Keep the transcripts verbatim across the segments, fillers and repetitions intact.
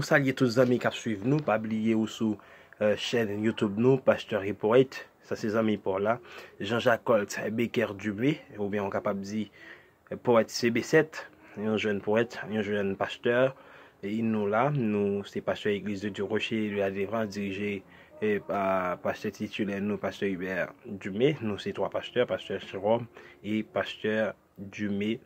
Nou salye tout zanmi k ap swiv nou. Pa bliye ou sou eh, chèn YouTube nou, Pastè e Powèt. Sa se zanmi pa w la, Jean-Jacques Colt Becker Dumé, oubyen ou kapab di eh, Powèt C B sèt, yon jèn powèt, yon jèn pastè. E nou la, nou se pastè Église de Dieu Rocher de la Délivrance, dirije eh, pa pastè titilè nou, pastè Hubert Dumé. Nou se twa pastè, pastè Jerome e pastè Dumé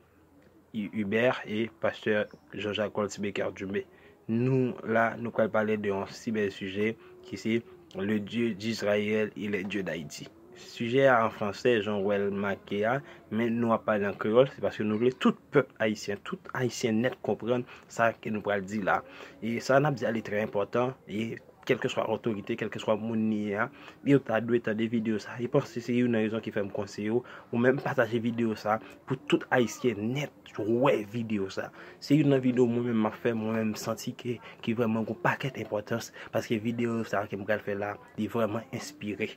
Hubert e pastè Jean-Jacques Colt Becker Dumé. Nou la, nou pral pale de yon si bèl sijè ki se le Dieu d'Israël et les dieux d'Haïti. Sijè a an fransè, jan w wè l make a, men nou ap pale an kreyòl, se paske nou vle tout pèp ayisyen, tout ayisyen nèt konprann sa ke nou pral di la. E sa n ap di a li trè enpòtan, e kèlkeswa otorite, kèlkeswa moun li ye a, yo ta dwe tande videyo sa. E panse se youn nan rezon ki fè m konseye w, ou menm pataje videyo sa pou tout ayisyen nèt wè videyo sa. Se youn nan videyo mwen menm m ap fè, mwen menm m santi ke ki vrèman gon pakèt enpòtans, paske videyo sa ke m pral fè la, li vrèman enspire.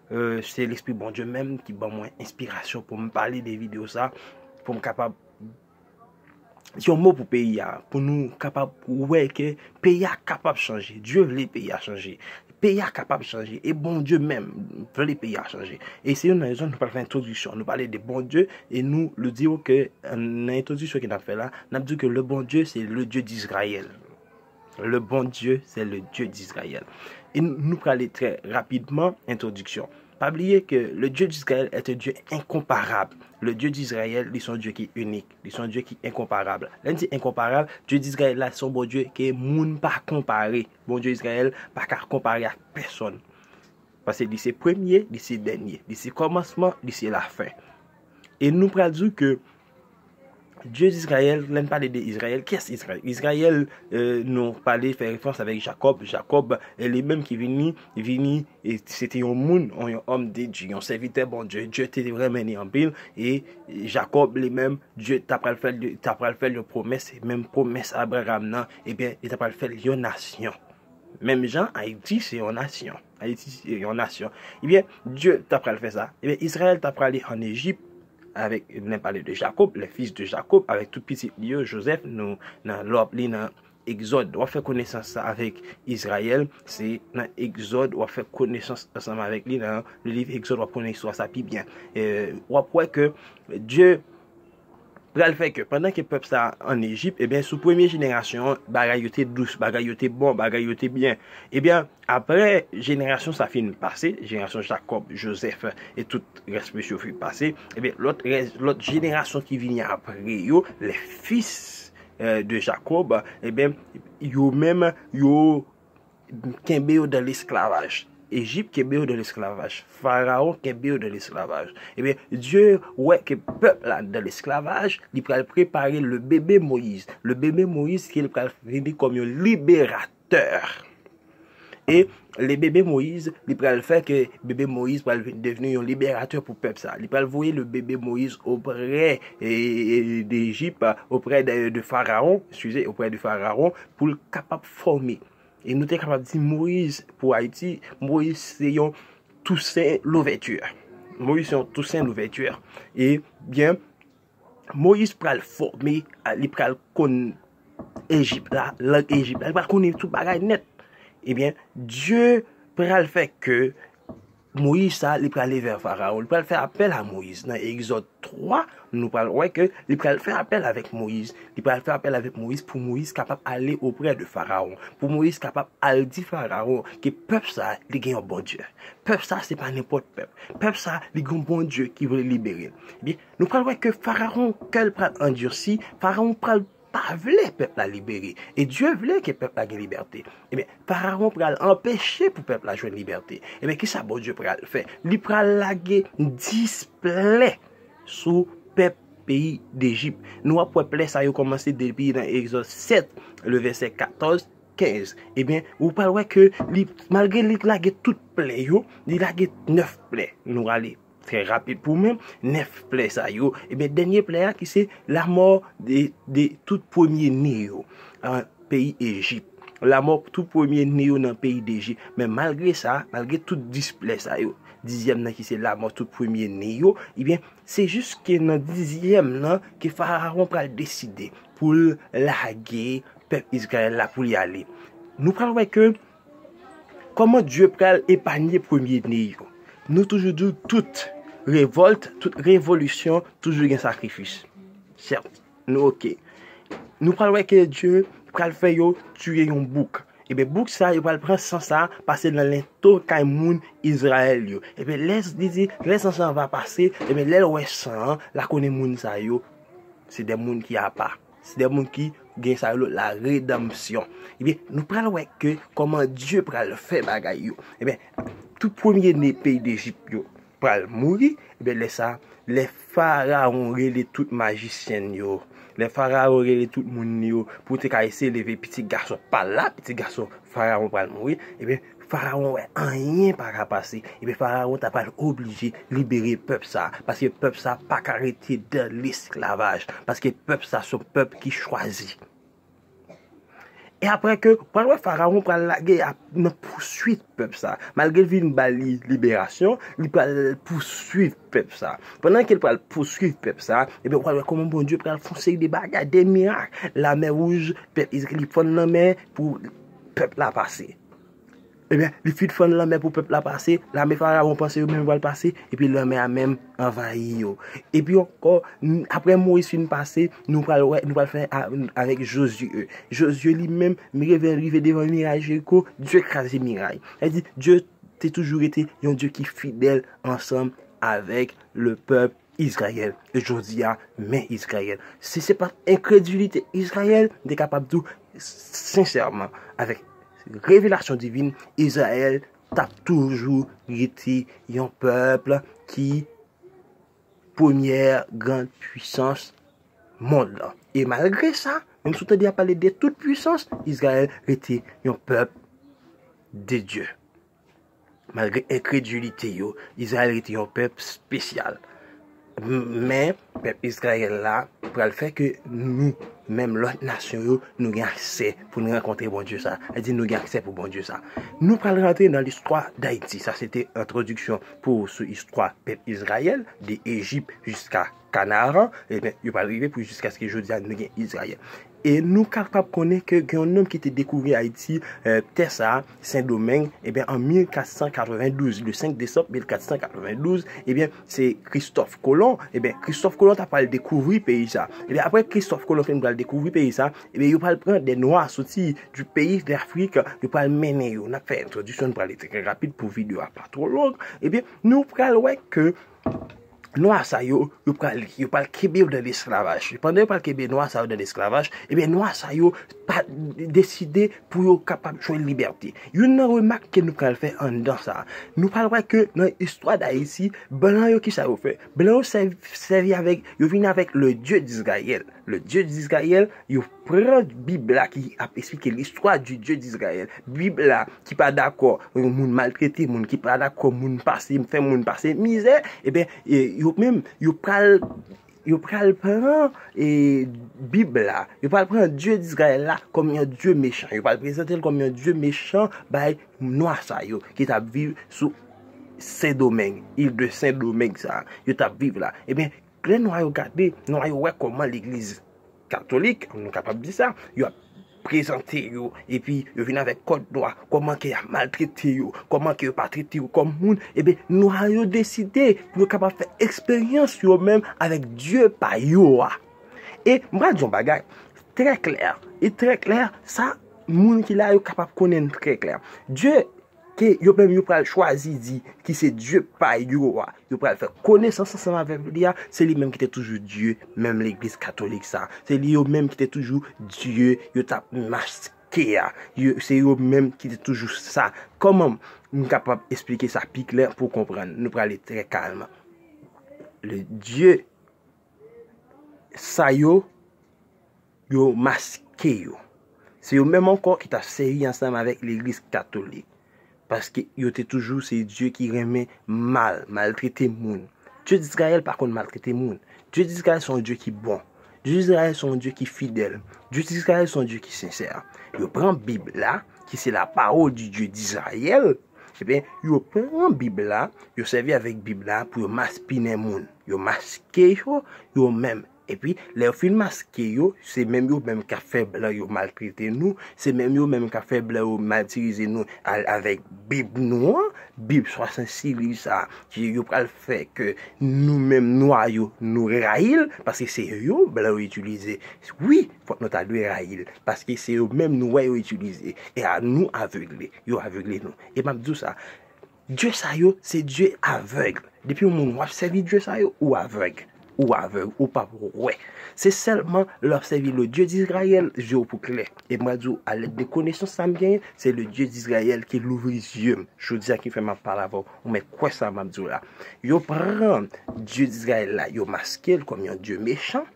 Eh, se Lespri Bondye menm ki ban mwen enspirasyon pou m pale de videyo sa, pou m kapab yon mo pou peyi a, pou nou kapab wè ke peyi a kapab chanje. Dye vle peyi a chanje. Peyi a kapab chanje. E Bondye menm vle peyi a chanje. E se youn nan rezon nou pral fè entwodiksyon. Nou pale de Bondye e nou, nou di w ke eh, nan entwodiksyon ke n ap fè la, n ap di w ke le Bondye se le Dieu d'Israël. Le Bondye se le Dieu d'Israël. E nou, nou prale trè rapidman entwodiksyon. Pa bliye ke le Dieu d'Israël est un Dieu incomparable. Le Dieu d'Israël, li se yon Dye ki inik, li se yon Dye ki enkonparab. Lè n di enkonparab, Dye d'Izrayèl la se yon Bondye ke moun pa konpare. Bondye Izrayèl pa ka konpare ak pèsonn. Paske li se premye, li se dènye, li se kòmansman, li se lafen. E nou pral di w ke Dye d'Izrayèl, lè n pale de Izrayèl, kiyès Izrayèl? Izrayèl, eh, nou pale fè referans avèk Jakòb. Jakòb, eh, li menm ki vini, vini, e se te yon moun, yon, yon homme de Dieu, yon sèvitè Bondye. Dye te renmen li anpil. E Jakòb, li menm, Dye t ap pral fè l, t ap pral fè l yon pwomès, e menm pwomès Abraram nan, ebyen, li t ap pral fè l yon nasyon. Menm jan Ayiti se yon nasyon. Ayiti se yon nasyon. Ebyen, Dye t ap pral fè sa. Ebyen, Izrayèl t ap prale ann Ejip avèk, lè n pale de Jakòb, les fils de Jacob, avèk tout pitit li yo, Jozèf, nou, nan, lè w ap li nan Egzòd, w ap fè konesans sa avèk Izrayèl, se nan Egzòd w ap fè konesans ansanm avèk li, nan le livre Exode w ap konnen istwa sa pi byen. Eh, w ap wè ke Dye pral fè ke pandan ke pèp sa ann Ejip, ebyen, sou premye jenerasyon an, bagay yo te dous, bagay yo te bon, bagay yo te byen. Ebyen, apre jenerasyon sa fin pase, jenerasyon Jakòb, Jozèf e tout rès mesye yo fin pase, ebyen, lòt rès, lòt jenerasyon ki vini apre yo, les fils, eh, de Jacob, ebyen, yo menm, yo kenbe yo dan lesklavaj. Ejip kenbe yo dan lesklavaj. Farawon kenbe yo dan lesklavaj. Ebyen, Dye wè ke pèp la dan lesklavaj, li pral prepare le bebe Moyiz. Le bebe Moyiz ki li pral vini kòm yon liberatè. E le bebe Moyiz, li pral fè ke bebe Moyiz pral vin devni yon liberatè pou pèp sa. Li pral voye le bebe Moyiz oprè, e, e, de Ejip, oprè de, de Farawon, eskize, oprè de Farawon, pou l kapab fòme. E nou te kapab di Moyiz pou Ayiti, Moyiz se yon Toussaint Louverture. Moyiz se yon Toussaint Louverture. Ebyen, Moyiz pral fòme, a, li pral konn Ejip la, lang Ejip la, li pral konnen tout bagay nèt. Ebyen, Dye pral fè ke Moyiz sa, li prale vè Farawon, li pral fè apèl a Moyiz. Nan Egzòd twa, nou pral wè ke li pral fè apèl avèk Moyiz. Li pral fè apèl avèk Moyiz pou Moyiz kapab ale oprè de Farawon, pou Moyiz kapab al di Farawon ke pèp sa, li gen yon Bondye. Pèp sa, se pa nenpòt pèp. Pèp sa, li gen yon Bondye ki vle libere l. Ebyen, nou pral wè ke Farawon, kè l pral andisi, Farawon pral pa vle pèp la libere. E Dye vle ke pèp la gen libète. Ebyen, Farawon pral anpeche pou pèp la jwenn libète. Ebyen, kisa Bondye pral fè? Li pral lage dis plè sou pèp peyi Dejip. Nou ap wè plè sa yo kòmanse depi nan Egzòd sèt, le vèsè katòz, kenz. Ebyen, ou pral wè ke li, malgre li lage tout plè yo, li lage nèf plè. Nou rale trè rapid pou mwen, nèf plè sa yo. Ebyen, dènye plè a ki se lamò de, de tout premye ne yo an peyi Ejip. Lamò tout premye ne yo nan peyi Dejip. Men malgre sa, malgre tout dis plè sa yo, dizyèm nan ki se lamò tout premye ne yo, ebyen, se jis ke nan dizyèm nan ke Farawon pral deside pou l lage pèp Izrayèl la pou li ale. Nou pral wè ke kòman Dye pral epanye premye ne yo. Nou toujou di w tout revòlt, tout revolisyon toujou gen sakrifis. Sèt, nou oke. Nou pral wè ke Dye pral fè yo tiye yon bouk. Ebyen, bouk sa, yo pral pran san sa, pase nan lento kay moun Izrayèl yo. Ebyen, lè li di, lè san sa va pase, ebyen, lè l wè san an, l a konnen moun sa yo, se de moun ki apa. Se de moun ki gen sa yo la redanmsyon. Ebyen, nou pral wè ke kòman Dye pral fè bagay yo. Ebyen, tout premye ne peyi Dejip yo pral mouri. Ebyen, lè sa, lè Farawon rele tout majisyen yo, lè Farawon rele tout moun yo pou te ka eseye leve pitit gason pa l la, pitit gason Farawon pral mouri, ebyen, Farawon wè anyen pa ka pase. Ebyen, Farawon ta pral oblije libere pèp sa, paske pèp sa pa ka rete dan lesklavaj, paske pèp sa se yon pèp ki chwazi. E apre ke, pral wè Farawon pral lage ap, nan pouswit pèp sa. Malgre l vin ba li liberasyon, li pral pouswiv pèp sa. Pandan ke l pral pouswiv pèp sa, ebyen, pral wè kòman Bondye pral fè yon seri de bagay, de mirak. Lamè Wouj, pèp Izrayèl, li fann lanmè pou pèp la pase. Ebyen, li fin fann lanmè pou pèp la pase, lame Farawon panse yo menm pral pase, epi lanmè a menm anvayi yo. Epi ankò, n- apre Moyiz fin pase, nou pral wè, nou pral fè a- avèk Jozye. Jozye li menm, li rive, rive devan miray Jeriko, Dye kraze miray. Sa vle di, Dye te toujou rete yon Dye ki fidèl ansanm avèk le pèp Izrayèl. E jodi a, men Izrayèl. Si se pa t enkredilite Izrayèl, m te kapab di w sensèman, avèk revelasyon divin, Izrayèl t ap toujou rete yon pèp ki premyè gran pwisans mond lan. E malgre sa, menm si w tande y ap pale de tout pwisans, Izrayèl rete yon pèp de Dye. Malgre enkredilite yo, Izrayèl rete yon pèp espesyal. M- Men, pèp Izrayèl la pral fè ke nou, menm lòt nasyon yo, nou gen aksè pou nou rankontre Bondye sa. Sa vle di nou gen aksè pou Bondye sa. Nou pral rantre nan listwa Dayiti. Sa se te entwodiksyon pou sou istwa pèp Izrayèl, de Ejip jiska Kanaran. Ebyen, yo pral rive pou jiskaske jodi a nou gen Izrayèl. E nou kapab konnen ke gen yon nonm ki te dekouvri Ayiti, eh, tè sa a, Sendomeng, ebyen, an mil kat san katrevendouz, le senk desanm mil kat san katrevendouz, ebyen, se Christophe Colomb. Ebyen, Christophe Colomb ta pral dekouvri peyi sa. Ebyen, apre Christophe Colomb fin pral dekouvri peyi sa, ebyen, yo pral pran de nwa soti du peyi d'Afrique, yo pral mennen yo. N ap fè entwodiksyon, nou pral li trè rapid pou videyo a pa twò long. Ebyen, nou pral wè ke nwa sa yo, yo pral, yo pral kenbe yo nan lesklavaj. Pandan yo pral kenbe nwa sa yo nan lesklavaj, ebyen, nwa sa yo pa deside pou yo kapab jwenn libète. Youn nan remak ke nou pral fè anndan sa, nou pral wè ke nan istwa Dayiti, blan yo, kisa yo fè? Blan yo sèv- sèvi avèk, yo vin avèk le Dieu d'Israël. Le Dieu d'Israël, yo pran Bib la ki ap esplike listwa du Dieu d'Israël. Bib la ki pa dakò, yon moun maltrete moun, ki pa dakò moun pase, fè moun pase mizè, ebyen, e, yo menm, yo pral, yo pral pran, e, Bib la, yo pral pran Dieu d'Israël la kòm yon Dieu mechan. Yo pral prezante l kòm yon Dieu mechan bay nwa sa yo ki t ap viv sou Sendomeng, il de Sendomeng sa, yo t ap viv la. Ebyen, lè nwa yo gade, nwa yo wè kòman legliz katolik, nou kapab di sa, yo ap prezante yo, epi yo vin avèk kòd nwa, kòman ke y ap maltrete yo, kòman ke yo pa trete yo kòm moun, ebyen, nwa yo deside pou yo kapab fè eksperyans yo menm avèk Dye pa yo a. E m pral di yon bagay trè klè, e trè klè, sa moun ki la yo kapab konnen trè klè. Dye ke yo menm yo pral chwazi di ki se Dye pa yo a, yo pral fè konesans ansanm avèk li a, se li menm ki te toujou Dye, menm legliz katolik sa. Se li yo menm ki te toujou Dye yo t ap maske a. Yo, se yo menm ki te toujou sa. Kòman m kapab esplike sa pi klè pou w konprann? Nou prale trè kalm. Le Dye sa yo, yo maske yo. Se yo menm ankò ki t ap sèvi ansanm avèk legliz katolik. Paske yo te toujou se Dye ki renmen mal, maltrete moun. Dye d'Izrayèl pa konn maltrete moun. Dye d'Izrayèl se yon Dye ki bon. Dye d'Izrayèl se yon Dye ki fidèl. Dye d'Izrayèl se yon Dye ki sensè. Yo pran Bib la, ki se la parole du Dieu d'Israël, ebyen, yo pran Bib la, yo sèvi avèk Bib la pou yo maspinen moun. Yo maske yo, yo menm. Epi, lè yo fin maske yo, se menm yo menm k ap fè blan yo maltrete nou, se menm yo menm k ap fè blan yo matirize nou al avèk Bib nou an, Bib swasannsis liv sa a, ki yo pral fè ke nou menm nwa yo, nou rayi l, paske se yo blan yo itilize. Wi, fòk nou ta dwe rayi l, paske se yo menm nou wè yo itilize. E a nou avegle, yo avegle nou. E m ap di w sa, dye sa yo, se dye avèg. Depi yon moun w ap sèvi dye sa yo, ou avèg. Ou avèg, ou p ap wè. Se sèlman lè w ap sèvi le Dieu d'Israël, je w pou klè. E m a di w, a lèd de konesans sa m genyen, se le Dieu d'Israël ki louvri zye m. Jodi a ki fè m ap pale avè w, ou mèt kwè sa m ap di w la. Yo pran Dieu d'Israël la, yo maske l kòm yon Dieu mechan,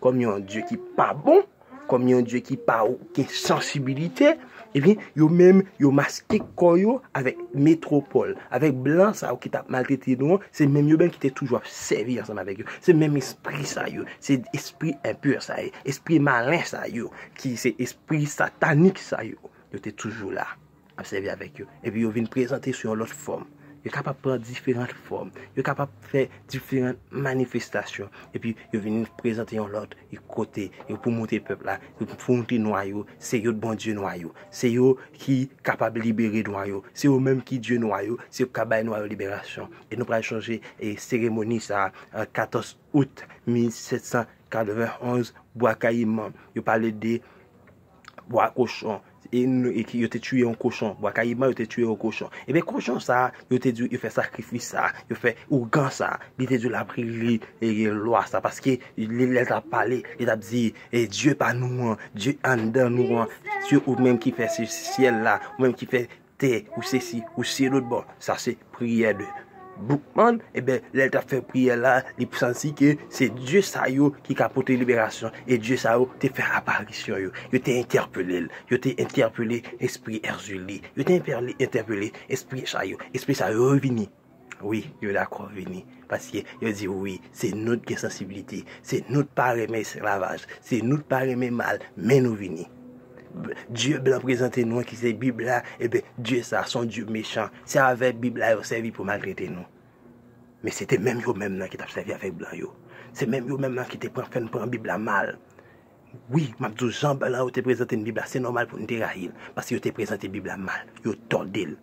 kòm yon Dieu ki pa bon, kòm yon Dieu ki pa gen sansibilite, ebyen, yo menm, yo maske kò yo avèk metwopòl, avèk blan sa yo ki t ap maltrete nou an, se menm yo menm ki te toujou ap sèvi ansanm avèk yo. Se menm espri sa yo, se espri enpè sa yo, espri malen sa yo, ki se espri satanik sa yo. Yo te toujou la ap sèvi avèk yo. Epi yo vin prezante sou yon lòt fòm. Yo kapab pran diferan fòm. Yo kapab fè diferan manifestasyon. Epi yo vin prezante yon lòt kote. Yo pou montre pèp la, yo pou montre nwa yo, se yo Bondye nwa yo. Se yo ki kapab libere nwa yo. Se yo menm ki Dye nwa yo. Se yo k ka bay nwa yo liberasyon. E nou pral chonje e seremoni sa a, katòz out mil sèt san katrevenn onz, Bwa Kayiman. Yo pale de bwa kochon. E, e ki yo te tiye yon kochon. Bwa Kayiman, yo te tiye yon kochon. Ebyen, kochon sa a, yo te di yo fè sakrifis sa a, yo fè ougan sa a. Li te di l ap li e, lwa sa a, paske li, lè l t ap pale, li t ap di, e, Dye pa nou an, Dye anndan nou an, Dye ou menm ki fè se syèl la, ou menm ki fè tè, ou sesi, ou se lòt bò. Sa se priyè de Boukman, ebyen, lè l t ap fè priyè la, li santi ke se dye sa yo ki ka pote liberasyon, e dye sa yo te fè aparisyon yo. Yo te entèpele l, yo te entèpele espri Èzili, yo te entèpele, entèpele espri sa yo. Espri sa yo vini. Wi, yo dakò vini. Paske yo di wi, se nou t gen sansibilite, se nou t pa renmen esklavaj, se nou t pa renmen mal, men nou vini. Dye blan prezante nou an ki se Bib la, ebyen, Dye sa a se yon Dye mechan. Se avèk Bib la yo sèvi pou maltrete nou. Men se te menm yo menm nan ki t ap sèvi avèk blan yo. Se menm yo menm nan ki te pran, fè n pran Bib la mal. Wi, m ap di w, jan blan yo te prezante n Bib la, se nòmal pou n te rayi l, paske yo te prezante Bib la mal, yo tòde l.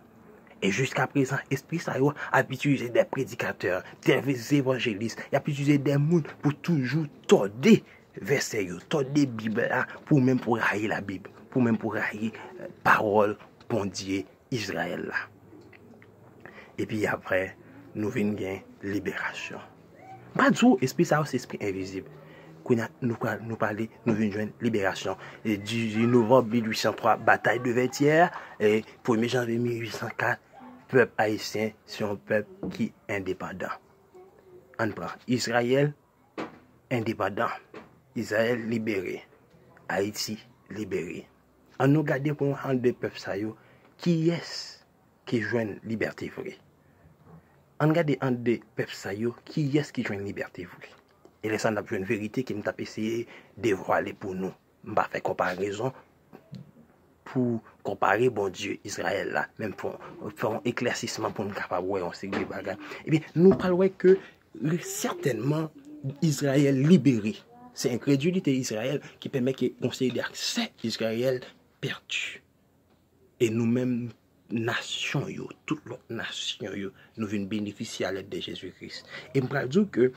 E jiskaprezan, espri sa yo ap itilize de predikatè, de evanjelis, y ap itilize de moun pou toujou tòde vèsè yo, tòde Bib la, pou menm pou rayi Labib, pou menm pou rayi, eh, pawòl Bondye Izrayèl la. Epi apre, nou vin gen liberasyon. M pa di w, espri sa yo se espri envizib. Kounye a, nou pral, nou pale, nou vin jwenn liberasyon. E dizuit novanm mil uit san twa, batay de Vètyè, e premye janvye mil uit san kat, pèp ayisyen se yon pèp ki endepandan. Ann pran Izrayèl, endepandan. Izrayèl libere. Ayiti libere. Ann nou gade pou ann de pèp sa yo, kiyès ki jwenn libète vre? Ann gade ann de pèp sa yo, kiyès ki jwenn libète vre? E lè sa a n ap jwenn verite ke m t ap eseye devwale pou nou. M pa fè konparezon pou konpare Bondye Izrayèl la, men m fè, fè yon eklèsisman pou n kapab wè yon seri de bagay. Ebyen, nou pral wè ke sètènman Izrayèl libere. Se enkredilite Izrayèl ki pèmèt ke yon seri de aksè Izrayèl pèdi. E nou menm, nasyon yo, tout lòt nasyon yo, nou vin benefisye a lèd de Jezi Kris. E m pral di w ke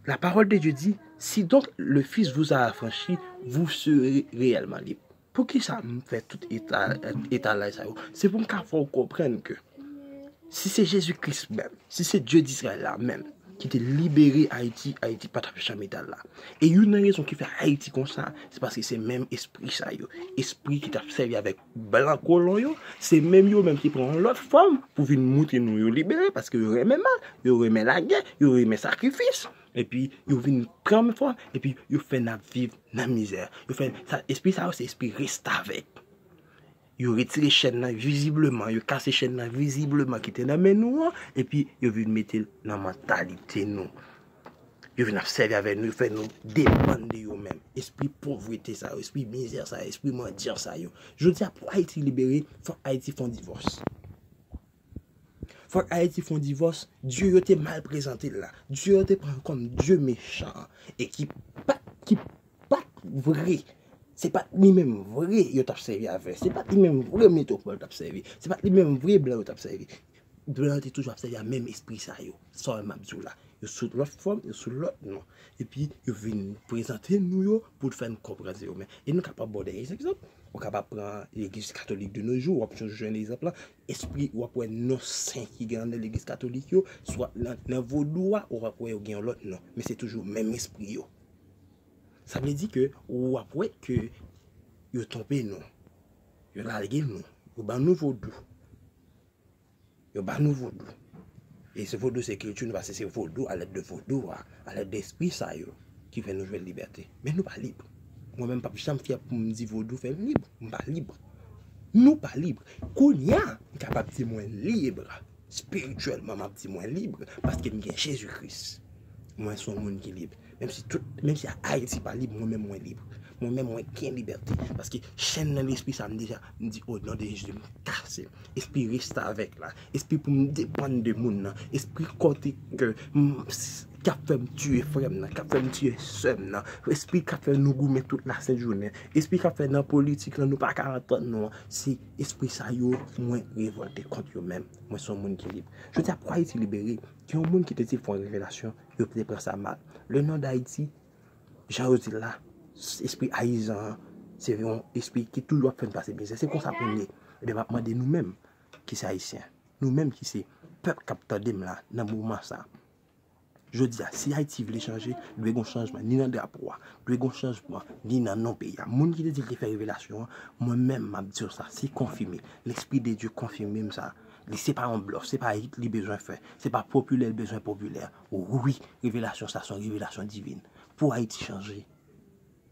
la parole de Dieu dit, si donc le Fils vous a affranchi, vous serez réellement libre. Poukisa m fè tout eta, etalaj sa yo? Se pou m ka fè w konprann ke si se Jezi Kris menm, si se Dye Dizrayèl la menm ki te libere Ayiti, Ayiti pa t ap janm eta la. E youn nan rezon ki fè Ayiti konsa, se paske se menm espri sa yo, espri ki t ap sèvi avèk blan kolon yo, se menm yo menm ki pran yon lòt fòm pou vin montre nou yo libere, paske yo renmen mal, yo renmen lagè, yo renmen sakrifis. Epi yo vin pran fòm, epi yo fè n ap viv nan mizè. Yo fè sa, espri sa yo se espri restavèk. Yo retire chèn nan vizibleman, yo kase chèn nan vizibleman ki te nan men nou an, epi yo vin mete l nan mantalite nou. Yo vin ap sèvi avè nou, yo fè nou depann de yo menm. Espri povrete sa yo, espri mizè sa yo, espri mandyan sa yo. Jodi a, pou Ayiti libere, fòk Ayiti fè yon divòs. Fòk Ayiti fè yon divòs, Dye yo te mal prezante l la. Dye yo te pran l kòm Dye mechan an. E ki pa t, ki pa t vre. Se pa t li menm vre yo t ap sèvi avè. Se pa t li menm vre metwopòl t ap sèvi. Se pa t li menm vre blan yo t ap sèvi. Blan yo te toujou ap sèvi a menm espri sa yo. Sa w wè m ap di w la. Yo sou lòt fòm, yo sou lòt non. Epi yo vin prezante nou yo pou fè n konprann se yo menm. E nou kapab ba w de egzanp. Ou kapab pran legliz katolik de nos jours, w ap toujou jwenn egzanp la. Espri, w ap wè non sen ki gen nan legliz katolik yo, swa nan, nan vodou a, w ap wè yo gen yon lòt non. Men se toujou menm espri yo. Sa vle di ke w ap wè ke yo twonpe nou. Yo lage nou. Yo ban nou vodou. Yo ba nou vodou. E se vodou, se kilti nou, paske se vodou, a lèd de vodou a, a lèd de espri sa yo, ki fè nou jwenn libète. Men nou pa lib. Mwen menm, m p ap janm fyè pou m di vodou fè m lib. M pa lib. Nou pa lib. Kounye a, m kapab di mwen lib. Espirityèlman, m ap di mwen lib, paske m gen Jezi Kris. Mwen se yon moun ki lib. Menm si tout, menm si Ayiti pa lib, mwen menm mwen lib. Mwen menm mwen gen libète. Paske chenn nan lespri sa m deja, m di, o non de Jezi, m kase. Espri restavèk la. Espri pou m depann de moun nan. Espri kote ke m, s- k ap fè m tiye frè m nan, k ap fè m tiye sè m nan. Espri k ap fè nou goumen tout lasent jounen. Espri k ap fè nan politik lan nou pa ka antann nou an. Se espri sa yo mwen revòlte kont yo menm. Mwen se yon moun ki lib. Jodi a pou Ayiti libere, gen yon moun ki te di l fè yon revelasyon, yo te pran sa mal. Le non d Ayiti, jan yo di l la, espri ayizan an, se yon espri ki toujou ap fè n pase mizè. Se konsa pou n ye. Ebyen, m ap mande nou menm ki se Ayisyen, nou menm ki se pèp k ap tande m la nan moman sa, jodi a, si Ayiti vle chanje, dwe gon chanjman ni nan drapo a, dwe gon chanjman ni nan non peyi a. Moun ki te di l te fè revelasyon an, mwen menm m ap di w sa, se konfime. Lespri de Dye konfime m sa. Li se pa yon blòf, se pa hit li bezwen fè, se pa popilè li bezwen popilè. Wi, revelasyon sa se yon revelasyon divin. Pou Ayiti chanje,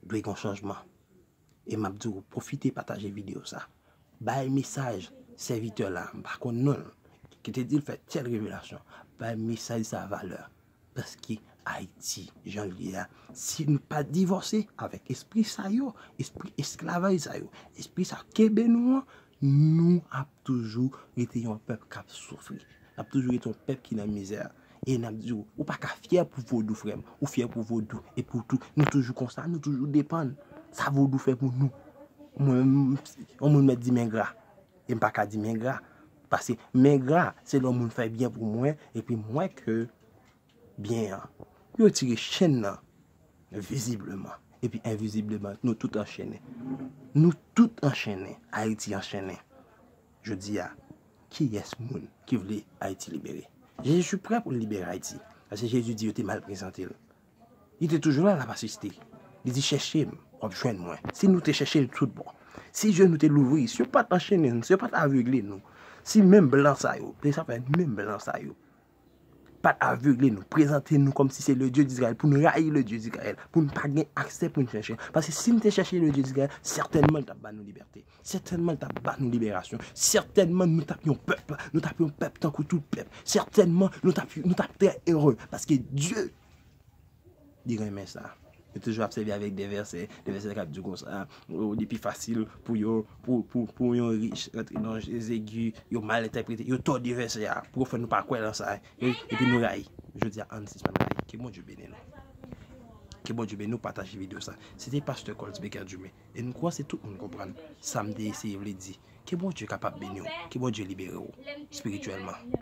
dwe gon chanjman. E m ap di w, pwofite pataje videyo sa. Bay mesaj sèvitè la, m pa konn non l, ki te di l fè tèl revelasyon. Bay mesaj sa valè. Paske Ayiti, jan l ye a, si nou pa divòse avèk espri sa yo, espri esklavaj sa yo, espri sa kenbe nou an, nou ap toujou rete yon pèp k ap soufri. N ap toujou rete yon pèp ki nan mizè. E n ap di w, ou pa ka fyè pou vodou, frè m. Ou fyè pou vodou. E pou tou, nou toujou konsa, nou toujou depann. Sa vodou fè pou nou. Mwen, yon moun mèt di m engra. E m pa ka di m engra. Paske m engra, se lè yon moun fè byen pou mwen, epi m wè ke byen an. Yo retire chenn nan, vizibleman. Epi envizibleman, nou tout anchennen. Nou tout anchennen. Ayiti anchennen. Jodi a, kiyès moun ki vle Ayiti libere? Jezi prè pou l libere Ayiti. Paske Jezi di yo te mal prezante l. Li te toujou la, l ap asiste. Li di, chèche m, w ap jwenn mwen. Si nou te chèche l tout bon. Si je nou te louvri, si yo pa t anchennen nou, si yo pa t avegle nou. Si menm blan sa yo, se sa fè menm blan sa yo pa t avegle nou, prezante nou kòmsi se le Dieu d'Israël, pou nou rayi le Dieu d'Israël, pou nou pa gen aksè pou nou chèche l. Paske si nou te chèche le Dieu d'Israël, sètènman l t ap ba nou libète. Sètènman l t ap ba nou liberasyon. Sètènman nou t ap yon pèp, nou t ap yon pèp tankou tout pèp. Sètènman nou t ap, nou t ap trè ere. Paske Dye, li renmen sa. Yo toujou ap sèvi avèk de vèsè, de vèsè k ap di w konsa, o, li pi fasil pou yo, pou, pou, pou yon rich rantre nan jezegi, yo mal entèprete, yo tòde vèsè a, pou yo fè nou pa kwè nan sa, e, epi nou rayi. Jodi a, ann sispann rayi. Ke Bondye beni nou. Ke Bondye beni nou, pataje videyo sa. Se te pastè Colts Baker Dumé. E m kwè se tout moun konprann sa m te eseye vle di. Ke Bondye kapab beni w. Ke Bondye libere w espirityèlman.